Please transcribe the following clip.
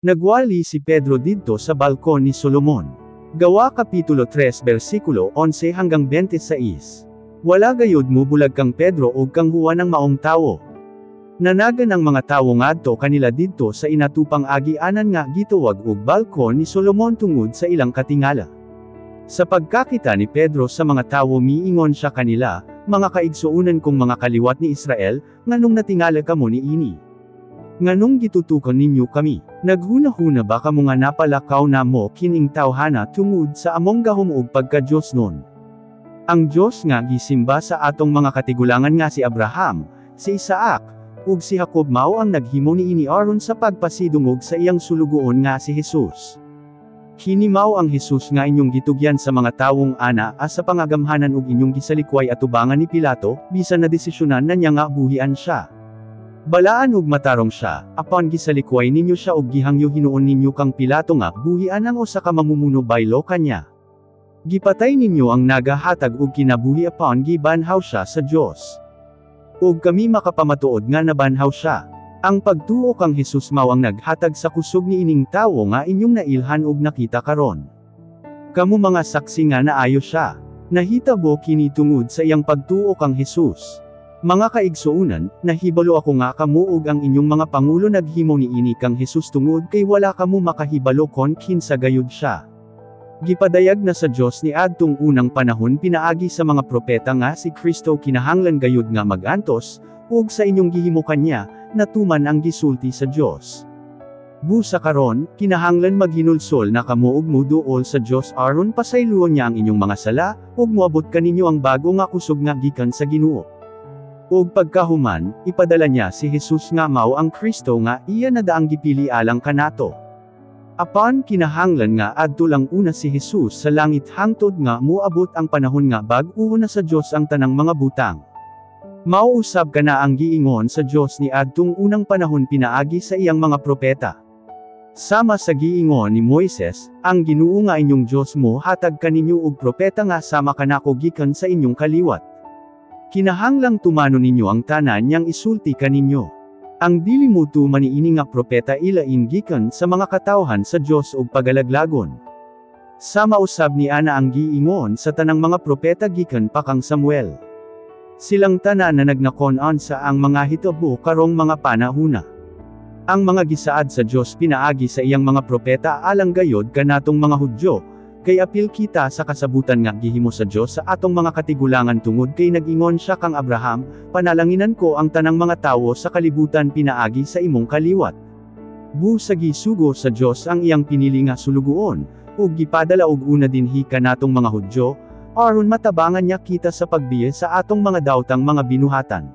Nagwali si Pedro didto sa balkon ni Solomon. Gawa Kapitulo 3 versikulo 11 hanggang 26. Wala gayud mo bulag kang Pedro ug kang Juan ang maong tawo. Nanagan ang mga tawo ngadto kanila didto sa inatupang agianan nga gitawag og balkon ni Solomon tungod sa ilang katingala. Sa pagkakita ni Pedro sa mga tawo, miingon siya kanila, "Mga kaigsuonan kong mga kaliwat ni Israel, nganong natingala kamo niini? Nganong gitutukan ninyo kami? Naghuna-huna ba kamo nga napalakaw namo kining tawhana tungod sa among gahom ug pagka-Diosnon? Ang Dios nga gisimba sa atong mga katigulangan nga si Abraham, si Isaac, ug si Jacob mao ang naghimo niini aron sa pagpasidungog sa iyang sulugoon nga si Jesus. Kini mao ang Jesus nga inyong gitugyan sa mga tawong ana sa pangagamhanan ug inyong gisalikway atubangan ni Pilato, bisan nadesisyonan na niya nga buhian siya. Balaan ug matarong siya, apan gisalikway ninyo siya ug gihangyo hinuon ninyo kang Pilato nga buhian ang usa ka mamumuno baylo kanya. Gipatay ninyo ang nagahatag og kinabuhi, apan gibanhaw siya sa Dios. Ug kami makapamatuod nga nabanhaw siya. Ang pagtuo kang Jesus mao ang naghatag sa kusog niining tawo nga inyong nailhan ug nakita karon. Kamo mga saksi nga naayo siya. Nahitabo kini tungod sa iyang pagtuo kang Jesus. Mga kaigsuonan, nahibalo ako nga kamo ug ang inyong mga pangulo naghimo niini kang Jesus tungod kay wala kamo makahibalo kon kinsa gayud siya. Gipadayag na sa Dios ni adtong unang panahon pinaagi sa mga propeta nga si Kristo kinahanglan gayud nga magantos, ug sa inyong gihimo kanya, natuman ang gisulti sa Dios. Busa karon, kinahanglan maghinulsol na kamo ug muduol sa Dios aron pasayloon niya ang inyong mga sala, ug moabot kaninyo ang bago nga kusog nga gikan sa Ginoo. Ug pagkahuman, ipadala niya si Jesus nga mao ang Kristo nga iya na daang gipili alang kanato. Apan kinahanglan nga adto lang una si Jesus sa langit hangtod nga moabot ang panahon nga bag-uhon na sa Dios ang tanang mga butang. Mao usab kana ang giingon sa Dios ni adtong unang panahon pinaagi sa iyang mga propeta. Sama sa giingon ni Moises, "Ang Ginoo nga inyong Dios mo hatag kaninyo og propeta nga sama kanako gikan sa inyong kaliwat. Kinahanglang tumanon ninyo ang tanan niyang isulti kaninyo. Ang dili mo tuman niini nga propeta ilain gikan sa mga katawhan sa Dios ug pagalaglagon." Sama usab ni ana ang giingon sa tanang mga propeta gikan pa kang Samuel. Silang tanan na nagnakon-an sa ang mga hitabo karong mga panahuna. Ang mga gisaad sa Dios pinaagi sa iyang mga propeta alang gayod kanatong mga Hudyo, kay apil kita sa kasabutan nga gihimo sa Dios sa atong mga katigulangan tungod kay nag-ingon siya kang Abraham, "Panalanginan ko ang tanang mga tawo sa kalibutan pinaagi sa imong kaliwat." Busa gisugo sa Dios ang iyang pinili nga sulugoon, ug gipadala og una dinhi kanatong mga Hudyo, aron matabangan niya kita sa pagbiya sa atong mga daotang mga binuhatan.